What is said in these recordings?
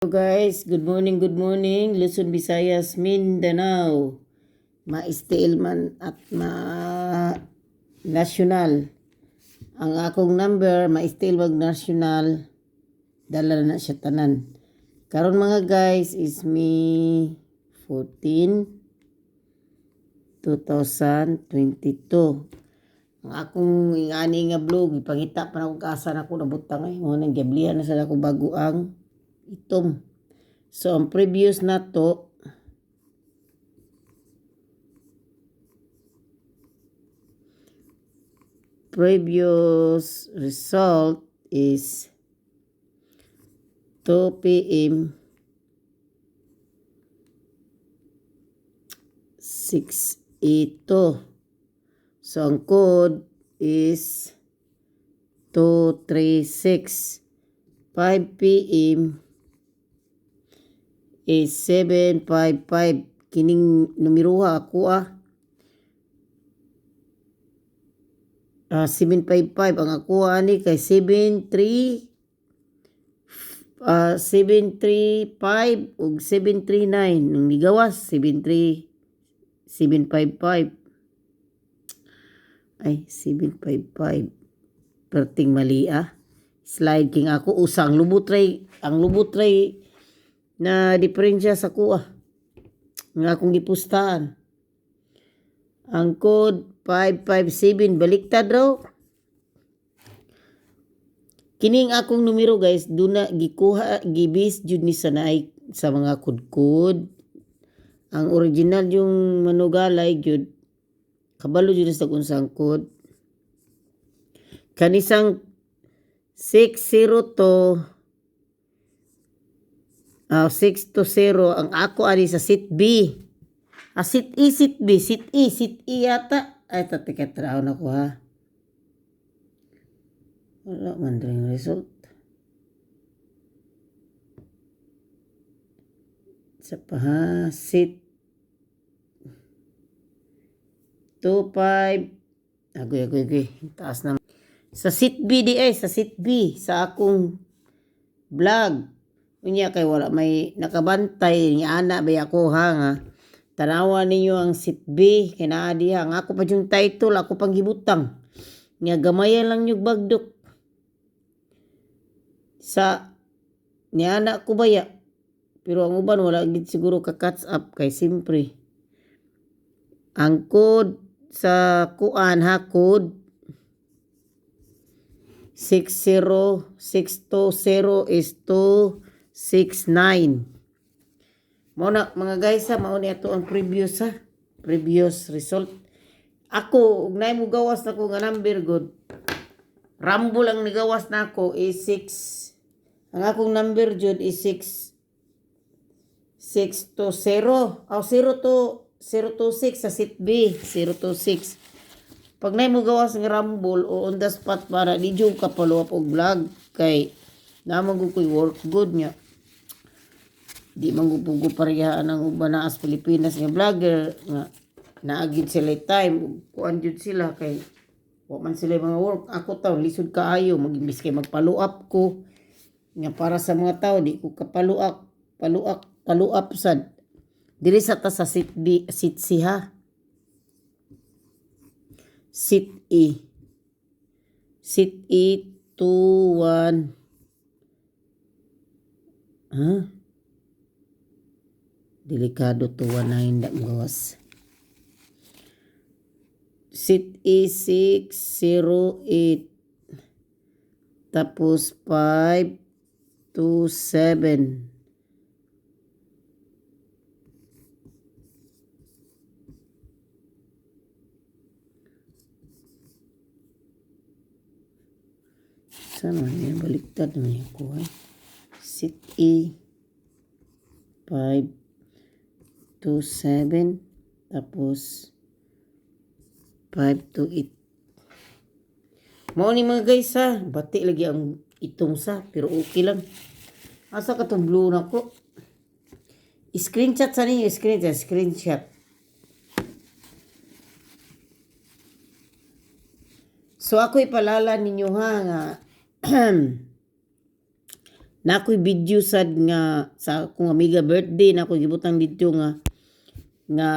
Guys, good morning, good morning. Luzon, Visayas, Mindanao. Ma-STL man at ma national. Ang akong number, ma-STL wag national. Dala na siya tanan. Karon, mga guys, is May 14, 2022. Ang akong ingani nga vlog, ipangita pa na kung asa na ako nabutang ay. Mao nang giablihan na sa ako bago ang itom. So, ang previous na to, previous result is 2 p.m. 682. So, ang code is 236. 5 p.m. is 755. Kining numeroha ako ah. 755 ang ako ani kay 73 735 ug 739 nung nigawas 73 755, ay, 755, perting mali ah, slide king ako usa ang lubot ray na diferensya sa kuha nga akong gipustahan. Ang code 557, baliktad raw. Kining akong numero, guys, duna gikuha, gibis jud ni sa naay sa mga kudkod. Ang original yung manugalay jud kabalo jud sa kung ang code. Kanisang 602, 6 to 0 ang ako ani sa seat B. Ah, seat E, seat B, seat E, seat E yata. Ay, tatika, traon na ko ha. Wala man rin result. Sa pa ha, seat 2, 5. Agoy, agoy, agoy. Taas na. Sa seat B di ay, sa seat B, sa akong vlog. Unya kay wala may nakabantay ni ana bay ako ha nga. Tanawa ninyo ang seat B kay naa diha. Ang ako pa yung title, ako pang gibutang. Nga gamayan lang nyug bagdok. Sa ni ana ko baya. Pero ang uban wala gid siguro ka catch up kay simpre. Ang code sa kuan ha, code 60620 is 269. Mao na, mga guys ha, mao ni ato ang previous ha. Previous result. Ako, ug naay mo gawas na ko nga number good. Rumble ang nigawas na ako is 6. Ang akong number jud is 6 6 to 0. Oh, 0 to 0 to 6 sa seat B, 0 to 6. Pag naay mo gawas nga rumble o on the spot para di jud ka follow up og vlog kay naman gud ko'y work good nya. Di man gud ko parehaan ang uban na as Pilipinas nga vlogger nga naagid sila time kuan jud sila kay wa man sila mga work. Ako taw lisod kaayo, mag-imbis kay mag-follow up ko nga para sa mga tao, di ko ka-follow up, follow up, follow up sad. Diri sa ta sa seat B, seat C ha, seat E, seat E, 2 1, ha. Delikado to 1 9 da gawas. Seat E, 6 0 8, tapos 5 2 7. Sana niya baliktad naman yung kuha. Seat E, 5 2 7, tapos 5 2 8. Mao ni, mga guys ha, bati lagi ang itong sa, pero okay lang. Asa ka tong blue na ko? Screenshot sa ninyo, screenshot, screenshot. So ako ipalala ninyo ha nga Na ako'y video sad nga sa akong amiga birthday na ako'y gibutang didto nga nga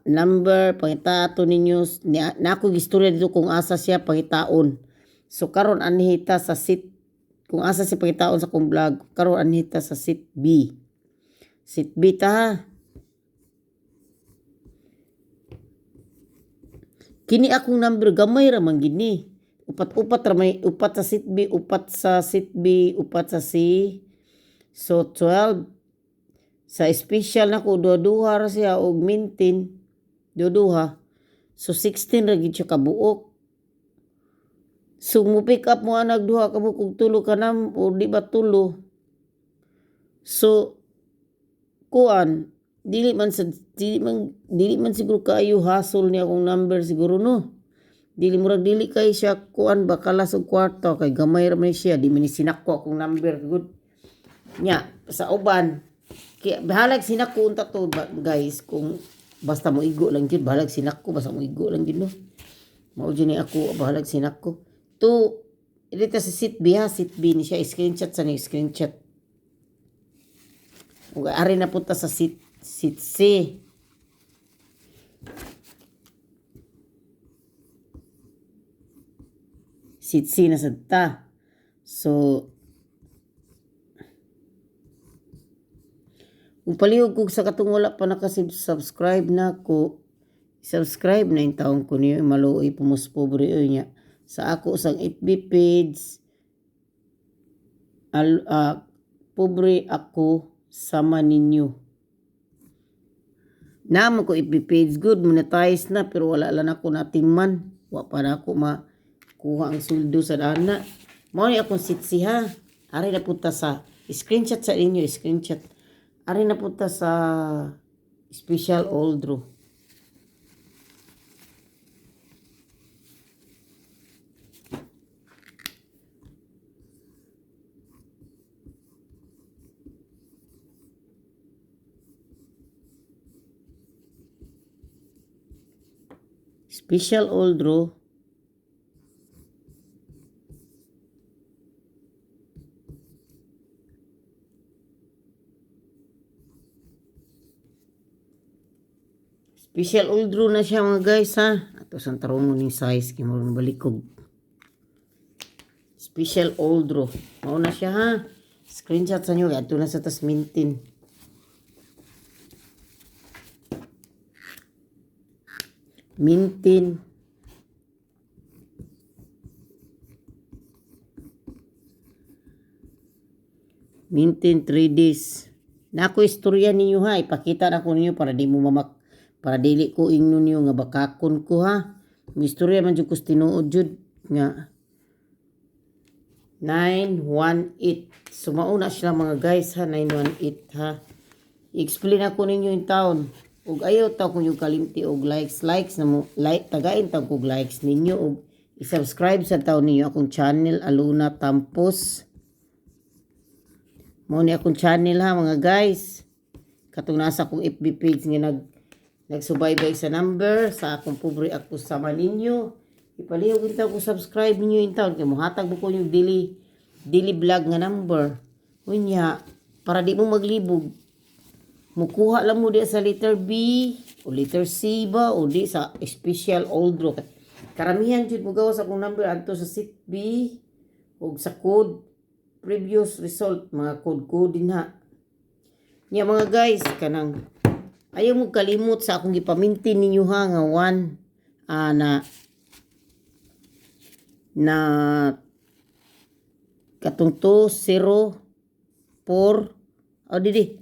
number pangita ato ninyo na ako'y gistorya dito kung asa siya pangitaon. So karon anhi ta sa seat kung asa siya pangitaon sa akong vlog, karon anhi ta sa seat B. Seat B ta ha. Kini akong number gamay ra man gid ni. Upat-upat ra may upat sa seat B, upat sa seat B, upat sa C. So 12 sa special nako duha-duha ra siya og maintain duha-duha. So 16 ra gid siya kabuok. So mo pick up mo anag duha ka buok og tulo ka nam o di ba tulo. So kuan dili man siguro kaayo hasol ni akong number siguro no. Dili murag dili kay siya kuan ba kalas og kwarta kay gamay ra man siya, di man ni sinako akong number gud. Nya sa uban kay bahalag sinako unta to ba, guys, kung basta mo igo lang jud, bahalag sinako basta mo igo lang jud no. Mao jud ni ako bahalag sinako. To dito sa seat B ha, seat B ni siya, screenshot sa ni screenshot. Ug ari na punta sa seat C. Seat C na sad ta. So kung palihog kog sa katong wala pa naka-subscribe na ko, subscribe na yung taong ko niyo, maluoy pumuspobre oy niya. Sa ako sang FB page, pobre ako sama ninyo. Naman ko FB page good, monetize na, pero wala lang ako natiman. Wa pa na ako makuha ang sweldo sa dana. Mao ni akong sitsi ha. Ari na punta sa screenshot sa inyo, screenshot. Ari na punta sa special all draw. Special all draw. Special all draw na siya mga guys ha. Ato sang tarungon ning size kay murag balikog. Special all draw. Mao na siya ha. Screenshot sa inyo adto na sa tas maintain. Maintain. Maintain 3 days. Na ako istorya ninyo ha, ipakita na ko ninyo para di mo mamak, para dili ko ingnon niyo nga bakakon ko ha. May istorya man jud ko sa tinuod jud nga 918. So mauna sila mga guys ha, 918 ha. I-explain ako ninyo yung taon. Ug ayaw ta kung yung kalimti og likes, likes na mo, like, tagain ta kog likes ninyo og i-subscribe sa taon ninyo akong channel Aluna Tampos. Mao ni akong channel ha mga guys. Katong nasa akong FB page nga nagsubaybay sa number sa akong pobre ako sama ninyo. Ipalihog intaw ko subscribe ninyo intaw kay mohatag mo ko yung daily vlog nga number. Unya para di mo maglibog. Mukuha lang mo di sa letter B o letter C ba o di sa special all draw. Karamihan jud mo gawas akong number adto sa seat B ug sa code previous result mga code code din ha. Nya mga guys kanang ayaw mo kalimot sa akong gipamintin ninyo ha nga 1 na katong 2 0 4 o didi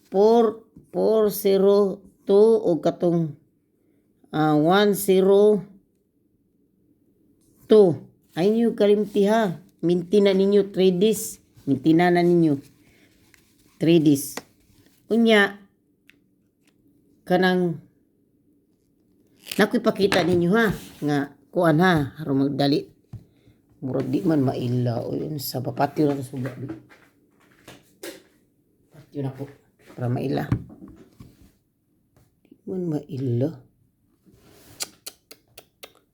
4 4 0 2 o katong 1 0 2. Ay niyo kalimti ha. Mintina ninyo 3 days. Mintina na ninyo 3 days. Unya kanang nakoy pakita ninyo ha nga kuan ha aron magdali. Murag di man maila o yun sa papatyo na suga. Patyo na ko para maila. Di man maila.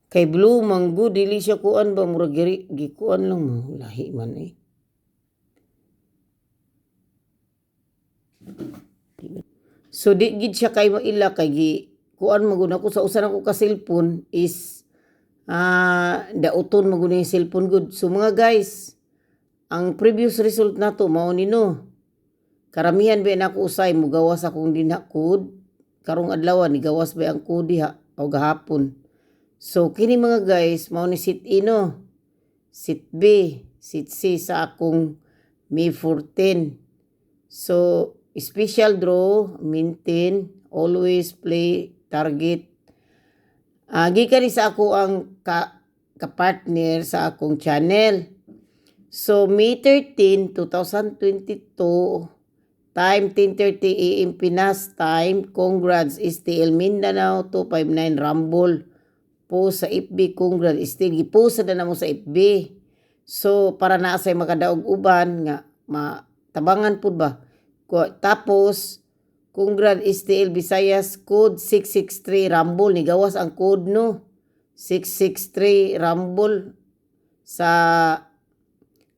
Kay blue manggo dili siya kuan ba murag giri gikuan lang mo lahi man eh. So di gid siya kay maila kay gi kuan man gud ako sa usa nako ka cellphone is dauton man gud yung cellphone gud. So mga guys, ang previous result nato mao ni, no. Karamihan ba nako usay mugawas akong dinha code. Karong adlaw ni gawas ba ang code diha o gahapon. So kini, mga guys, mao ni seat A, no. Seat B, seat C sa akong May 14. So special draw, maintain, always play target. Gikan ni sa ako ang ka-partner sa akong channel. So May 13, 2022, time 10:30 AM Pinas time, congrats STL Mindanao 259 Rumble po sa FB. Congrats STL, gipost na mo sa FB. So para naa say makadaog uban nga matabangan pud ba. Tapos congrats STL Visayas code 663 Rumble, ni gawas ang code, no, 663 Rumble sa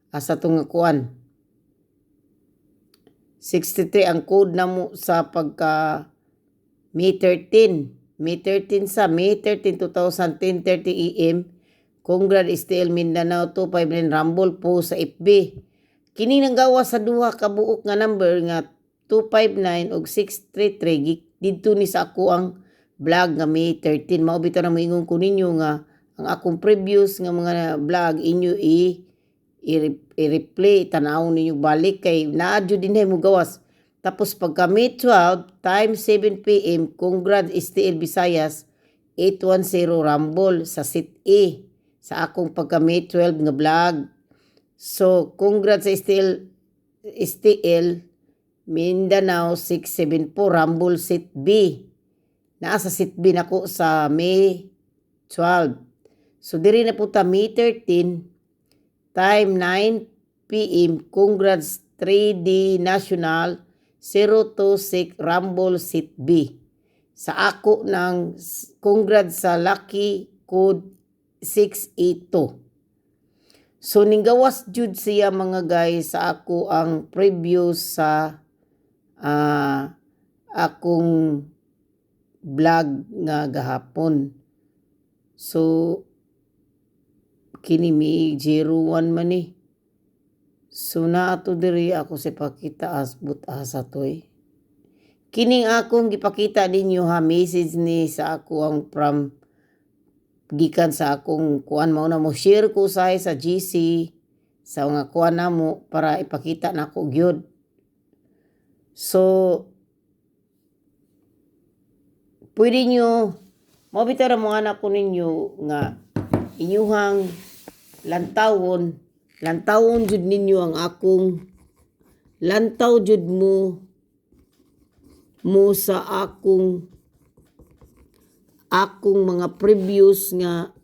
asa tong nga kuan. 63 ang code namo sa pagka May 13. May 13, sa May 13, 2010, 30 AM. Congrats STL Mindanao 259 Rumble po sa FB. Kini nang gawas sa duha ka buok nga number nga 259 ug 633 didto ni sa ako ang vlog nga May 13. Mao bitaw na moingon ko ninyo nga ang akong previous nga mga vlog inyo i i-replay, tanaw ninyo balik kay naa jud dinhi mo gawas. Tapos pagka May 12, time 7 PM, congrats STL Visayas 810 Rumble sa seat A sa akong pagka May 12 nga vlog. So congrats sa STL Mindanao 674 Rumble seat B. Naa sa seat B nako sa May 12. So diri na po ta May 13, time 9 PM, congrats 3D National 026 Rumble seat B. Sa ako ng congrats sa lucky code 682. So ninggawas jud siya, mga guys, sa ako ang previous sa akong vlog nga gahapon. So kini May 01 man ni. So naa to diri ako sa pakita as but asa to eh. Kining akong gipakita ninyo ha, message ni sa ako ang from gikan sa akong kuan. Mao na mo share ko usahay sa GC sa mga kuan namo para ipakita nako gyud. So pwede nyo mo bitaw ra mo anak ko ninyo nga inyuhang lantawon, lantawon jud ninyo ang akong lantaw jud mo mo sa akong mga previous nga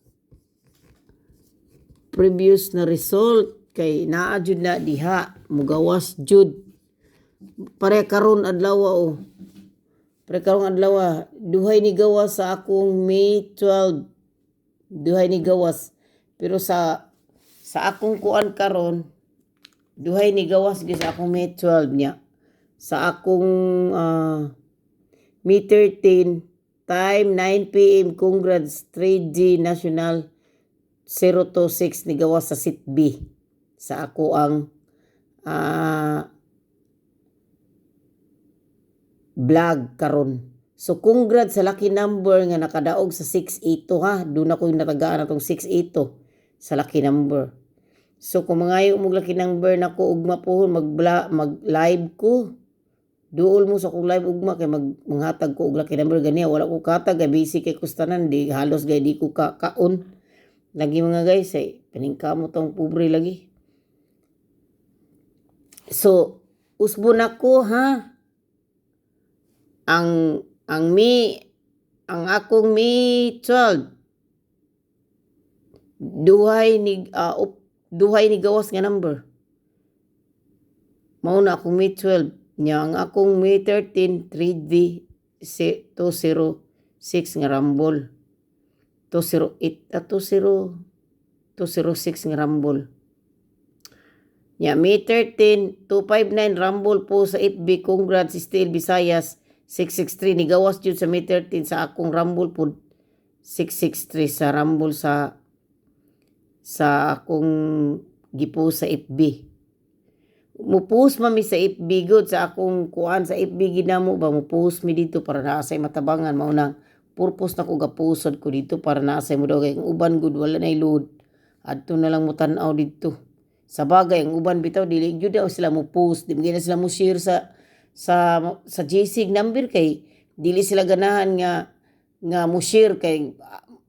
previous na result kay naa jud na diha mugawas jud. Pare karon adlaw oh, pare karon adlaw duhay ni gawas sa akong May 12, duhay ni gawas, pero sa akong kuan karon duhay ni gawas gyud sa akong May 12 niya. Sa akong May 13, time 9 PM, congrats 3D National 026 ni gawas sa seat B sa ako ang vlog karon. So congrats sa lucky number nga nakadaog sa 682 ha. Doon ako yung natagaan atong 682 sa lucky number. So kung mangayo mo lucky number nako ugma pohon mag mag live ko. Duol mo sa akong live ugma kay mag manghatag ko og lucky number ganiya. Wala ko katag kay busy kay kustanan, di halos gay di ko ka kaon. Lagi, mga guys, ay paningkamot tong pobre lagi. So usbon ako ha. Ang akong May 12 duhay ni gawas nga number. Mao na akong May 12 nya. Ang akong May 13, 3D 206 nga rumble, 208 at 20 206 nga rumble. Nya May 13, 259 Rumble po sa FB. Congrats, Still Visayas 663 ni gawas jud sa May 13 sa akong Rumble po, 663 sa Rumble sa akong gipo sa FB. Mupost man mi sa FB good sa akong kuan sa FB, ginamo ba, mupost mi dito para naa say matabangan. Mao nang purpose na ko gapusod ko dito para naa say mo daw, kay ang uban gud wala nay load, adto na lang mo tan-aw didto. Sa bagay, ang uban bitaw dili gyud daw sila mo post, di man sila mo share sa JC number kay dili sila ganahan nga mo share kay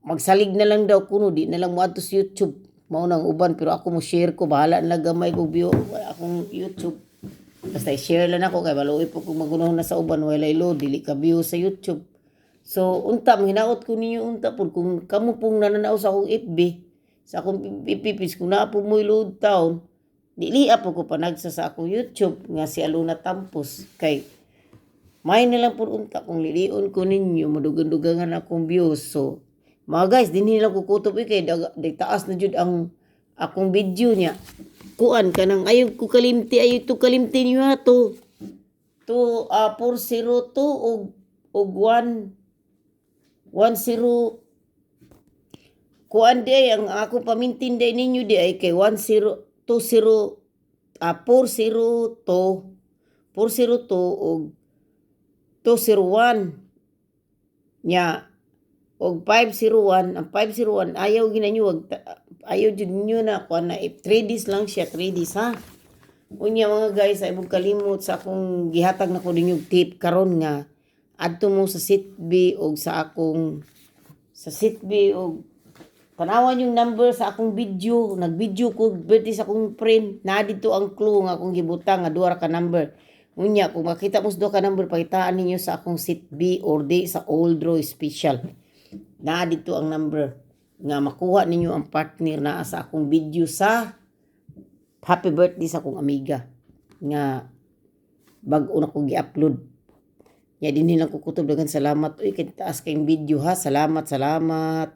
magsalig na lang daw kuno, di na lang mo adto sa YouTube. Mao nang uban, pero ako mo share ko, bahala na gamay ko view akong YouTube, basta i-share lang ako kay maluoy po kung magunahon na sa uban, walay load, dili ka view sa YouTube. So unta mahinaot ko ninyo unta pud kung kamo pong nananaw sa akong FB, sa akong FB page, kung naa po mo'y load taon, dili po ko panagsa sa akong YouTube nga si Aluna Tampos, kay may na lang po unta kung lilion ko ninyo, madugang-dugangan akong views. So mga guys, dinhi lang ko kutob eh, kay taas na jud ang akong video niya. Kuan kanang ayaw ko kalimti, ayaw to kalimti niyo ha to. To 402 og 1 10 kuan di ay ang ako pamintin di ninyo di ay kay 10 20 402 402 og 201 nya og 501. Ang 501 ayaw gina nyo, wag ayaw jud ninyo na kuan na, 3 days lang siya, 3 days ha. Unya mga guys, ay mong kalimot sa akong gihatag na ko ninyo tip karon nga adto mo sa seat B og sa akong sa seat B og tanawan yung number sa akong video. Nag-video ko birthday sa akong friend na dito ang clue nga akong gibutang nga duha ra ka number. Unya kung makita mo sa duha ka number, pakitaan ninyo sa akong seat B or D sa Old Draw Special na dito ang number nga makuha ninyo ang partner naa sa akong video sa happy birthday sa akong amiga nga bag-o na ko gi-upload. Ya dinhi lang ko kutob. Daghang salamat uy kay taas kayong video ha. Salamat, salamat.